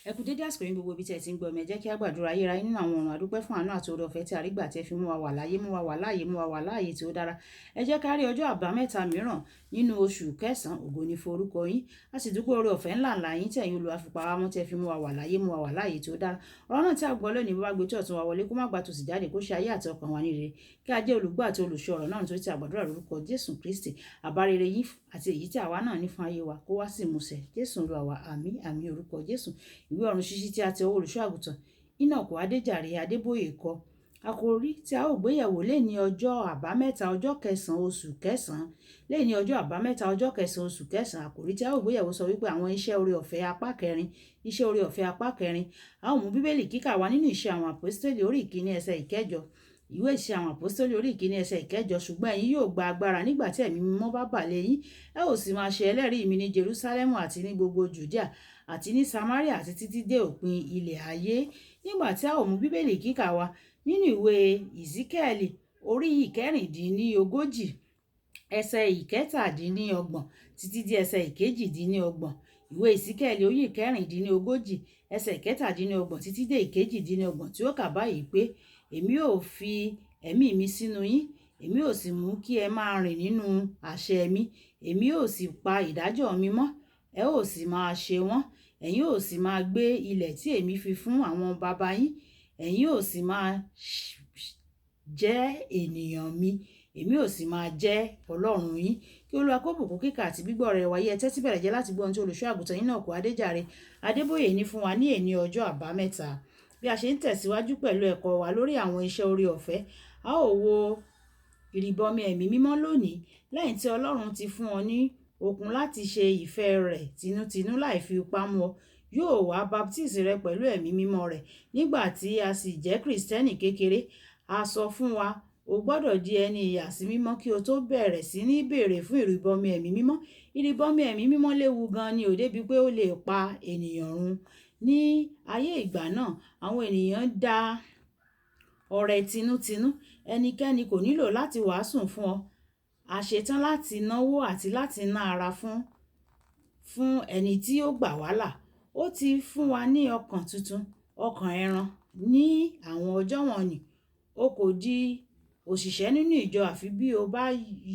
Ẹ kú dédé àsìkò yín gbogbo ibi tí ẹ ti ń gbọ́ mi. Ẹ jẹ́ kí a gbàdúrà. Ayérayé nínú àwọn ọ̀run, àdúpẹ́ fún àánú àti oore ọ̀fẹ́ tí a rí gbà tí ẹ fi mú wa wà láyé, mú wa wà láàyè, mú wa wà láàyè tí ó dára. Ẹ jẹ́ ká rí ọjọ́ àbámẹ́ta mìíràn nínú oṣù kẹsàn-án. Ògo ni fún orúkọ yín. A sì dúpẹ́ oore ọ̀fẹ́ ńlá ńlá yín tí ẹ̀yin Olúwa fi pa wá mọ́, tí ẹ fi mú wa wà láyé, mú wa wà láàyè tí ó dára. Ọ̀rọ̀ náà tí a gbọ́ lónìí, bó bá gbé tí ọ̀tún wa wọlé, kó má gba tòsì jáde, kó ṣe ayé àti ọkàn wa ní rere. Kí a jẹ́ olùgbọ́ àti olùṣọ́ ọ̀rọ̀ náà, nítorí tí a gbàdúrà lórúkọ Jésù Kristi. Àbá rere yín àti èyí tí àwa náà ní fún ayé wa kó wá sí ìmúṣẹ. Jésù Olúwa wa. Àmín, àmín, orúkọ Jésù. Ìwé Ọ̀run Ṣíṣí tí a ti ọwọ́ olùṣọ́ àgùntàn Enoch Adéjàre Adébóyè kọ. Àkòrí tí a ó gbéyẹ̀wò lónìí, ọjọ́ àbámẹ́ta, ọjọ́ kẹsàn-án, oṣù kẹsàn-án. Lónìí, ọjọ́ àbámẹ́ta, ọjọ́ kẹsàn-án, oṣù kẹsàn-án, àkòrí tí a ó gbéyẹ̀wò sọ wípé àwọn iṣẹ́ oore ọ̀fẹ́ apá kẹrin, iṣẹ́ oore ọ̀fẹ́ apá kẹrin. A ó mú Bíbélì kíkà wá nínú Ìṣe Àwọn Àpọ́stélì orí 1, ẹsẹ̀ 8. Ìwé Ìṣe Àwọn Àpọ́stélì orí 1, ẹsẹ̀ 8. Ṣùgbọ́n ẹ̀yin yóò gba agbára nígbà tí Ẹ̀mí Mímọ́ bá bà lé yín. Ẹ ó sì máa ṣe ẹlẹ́rìí mi ní Jerúsálẹ́mù àti ní gbogbo Jùdíà àti ní Samaria àti títí dé òpin ilẹ̀ ayé. Nígbà tí a ó mú Bíbélì kíkà wá nínú ìwé Ìsíkíẹ́lì orí 36, ẹsẹ̀ 37 títí dé ẹsẹ̀ 28. Ìwé Ìsíkíẹ́lì orí 36, ẹsẹ̀ 37 títí dé 28, tí ó kà báyìí pé, "Èmi ó fi ẹ̀mí mi sínú yín, èmi ó sì mú kí ẹ máa rìn nínú àṣẹ mi, èmi ó sì pa ìdájọ́ mi mọ́, ẹ ó sì máa ṣe wọ́n. Ẹ̀yin ó sì máa gbé ilẹ̀ tí èmi fi fún àwọn baba yín, ẹ̀yin ó sì máa jẹ́ ènìyàn mi, èmi ó sì máa jẹ́ Ọlọ́run yín." Kí Olúwa kó bùkún kíkà àti gbígbọ́ rẹ̀ wáyé. Ẹ tẹ́tí bẹ̀rẹ̀ jẹ́ láti gbọ́ ohun tí olùṣọ́ àgùntàn Enoch Adéjàre Adébóyè ní fún wa ní èní ọjọ́ àbámẹ́ta. Bí a ṣe ń tẹ̀síwájú pẹ̀lú ẹ̀kọ́ wa lórí àwọn iṣẹ́ oore ọ̀fẹ́, a ó wo ìrìbọmi Ẹ̀mí Mímọ́ lónìí. Lẹ́yìn tí Ọlọ́run ti fún ọ ní okun láti ṣe ìfẹ́ rẹ̀ tinútinú láì fi ipá mú ọ, yóò wá baptisi rẹ pẹ̀lú Ẹ̀mí Mímọ́ rẹ̀. Nígbà tí a sì jẹ́ Kìrìsìtẹ́nì kékeré, a sọ fún wa, o gbọ́dọ̀ di ẹni ìyàsímímọ́ kí o tó bẹ̀rẹ̀ sí ní béèrè fún ìrìbọmi Ẹ̀mí Mímọ́. Ìrìbọmi Ẹ̀mí Mímọ́ léwu gan ni ò débi pé ó lè pa ènìyàn run. Ní ayé ìgbà náà, àwọn ènìyàn dá ọrẹ tinútinú. Ẹnikẹ́ni kò nílò láti wàásù fún ọ. A ṣetán láti náwó àti láti ná ara fún ẹni tí ó gbà wá là. Ó ti fún wa ní ọkàn tuntun, ọkàn ẹran. Ní àwọn ọjọ́ wọ̀nyí, o kò di òṣìṣẹ́ nínú ìjọ àfi bí o bá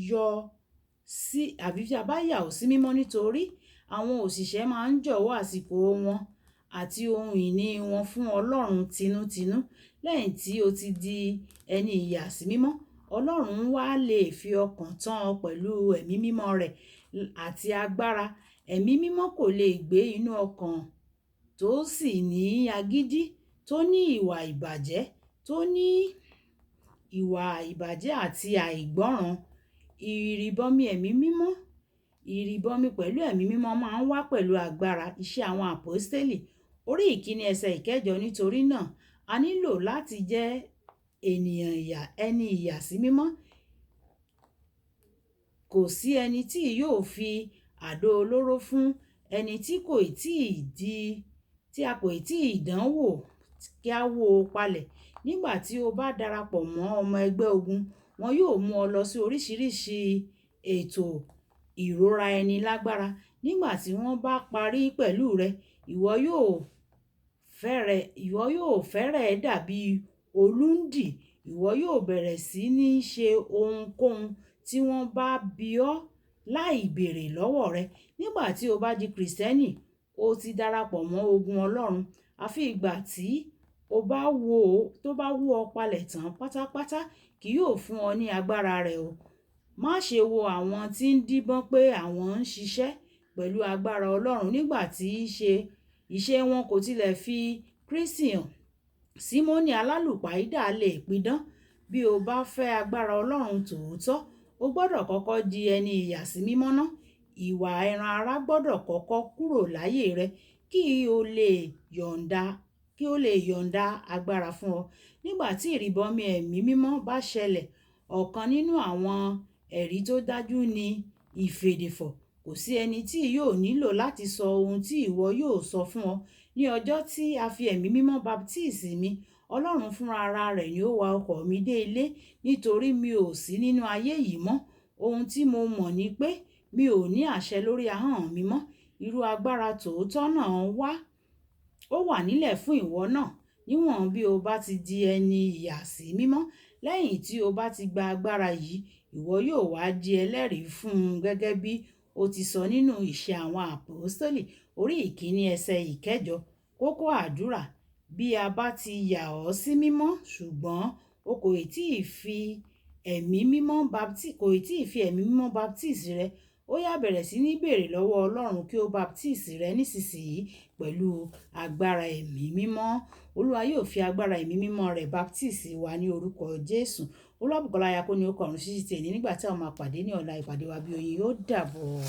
yọ sí, àbí tí a bá yà ọ́ sí mímọ́, nítorí àwọn òṣìṣẹ́ máa ń jọ̀wọ́ àsìkò wọn àti ohun ìní wọn fún Ọlọ́run tinútinú. Lẹ́yìn tí o ti di ẹni ìyàsímímọ́, Ọlọ́run wá lè fi ọkàn tán ọ pẹ̀lú Ẹ̀mí Mímọ́ rẹ̀ àti agbára. Ẹ̀mí Mímọ́ kò lè gbé inú ọkàn tó sì ní agídí, tó ní ìwà ìbàjẹ́, tó ní ìwà ìbàjẹ́ àti àìgbọ́ràn. Ìrìbọmi Ẹ̀mí Mímọ́, ìrìbọmi pẹ̀lú Ẹ̀mí Mímọ́ máa ń wá pẹ̀lú agbára. Iṣẹ́ Àwọn Àpọ́stélì orí 1, ẹsẹ̀ 8. Nítorí náà, a nílò láti jẹ́ ènìyàn ìyà, ẹni ìyàsímímọ́. Kò sí ẹni tí yóò fi àdó olóró fún ẹni tí kò tíì di, tí a kò tíì dánwò kí a wó palẹ̀. Nígbà tí o bá darapọ̀ mọ́ ọmọ ẹgbẹ́ ogun, wọn yóò mú ọ lọ sí oríṣiríṣi ètò ìrora ẹni lágbára. Nígbà tí wọ́n bá parí pẹ̀lú rẹ, ìwọ yóò fẹ́rẹ̀ dàbí olùdí. Ìwọ yóò bẹ̀rẹ̀ sí ní ṣe ohunkóhun tí wọ́n bá bi ọ́ láì béèrè lọ́wọ́ rẹ. Nígbà tí o bá di Kìrìsìtẹ́nì, o ti darapọ̀ mọ́ ogun Ọlọ́run. Àfi ìgbà tí o bá wó tó bá wó ọ palẹ̀ tán pátápátá kì yóò fún ọ ní agbára rẹ̀ o. Má ṣe wo àwọn tí ń díbọ́n pé àwọn ń ṣiṣẹ́ pẹ̀lú agbára Ọlọ́run nígbà tí ìṣe wọn kò tilẹ̀ fi Kristi hàn. Símónì alálùpàídà lè pidán. Bí o bá fẹ́ agbára Ọlọ́run tòótọ́, o gbọ́dọ̀ kọ́kọ́ di ẹni ìyàsímímọ́ ná. Ìwà ẹran ara gbọ́dọ̀ kọ́kọ́ kúrò láyé rẹ kí ó lè yọ̀ǹda agbára fún ọ. Nígbà tí ìrìbọmi Ẹ̀mí Mímọ́ bá ṣẹlẹ̀, ọ̀kan nínú àwọn ẹ̀rí tó dájú ní ìfèdèfọ̀. Kò sí ẹni tí yóò nílò láti sọ ohun tí ìwọ yóò sọ fún ọ. Ní ọjọ́ tí a fi Ẹ̀mí Mímọ́ baptisi mi, Ọlọ́run fúnra ara rẹ̀ ni ó wa ọkọ̀ mi dé ilé, nítorí mi ò sí nínú ayé yìí mọ́. Ohun tí mo mọ̀ ni pé mi ò ní àṣẹ lórí ahọ́n mi mọ́. Irú agbára tòótọ́ náà wà, ó wà. wà nílẹ̀ fún ìwọ náà níwọ̀n bí o bá ti di ẹni ìyàsí mímọ́. Lẹ́yìn tí o bá ti gba agbára yìí, ìwọ yóò wá di ẹlẹ́rìí fún un gẹ́gẹ́ bí ó ti sọ nínú Ìṣe Àwọn Àpọ́stélì orí 1 ẹsẹ̀ 8. Kókó àdúrà: bí a bá ti yà ọ́ sí mímọ́ ṣùgbọ́n o kò ì tí ì fi ẹ̀mí mímọ́ kò ì tí ì fi ẹ̀mí mímọ́ baptisi rẹ, ó yá bẹ̀rẹ̀ sí ní béèrè lọ́wọ́ Ọlọ́run kí ó baptisi rẹ nísinsìnyí pẹ̀lú agbára ẹ̀mí mímọ́. Olúwa yóò fi agbára ẹ̀mí mímọ́ rẹ̀ baptisi wa ní orúkọ Jésù. Olúwabùkọ́lá Ayako ní ó kọ ọ̀run ṣíṣí tèmi nígbà tí a máa pàdé ní ọ̀la. Ìpàdé wa bí oyin, ó dàbọ̀.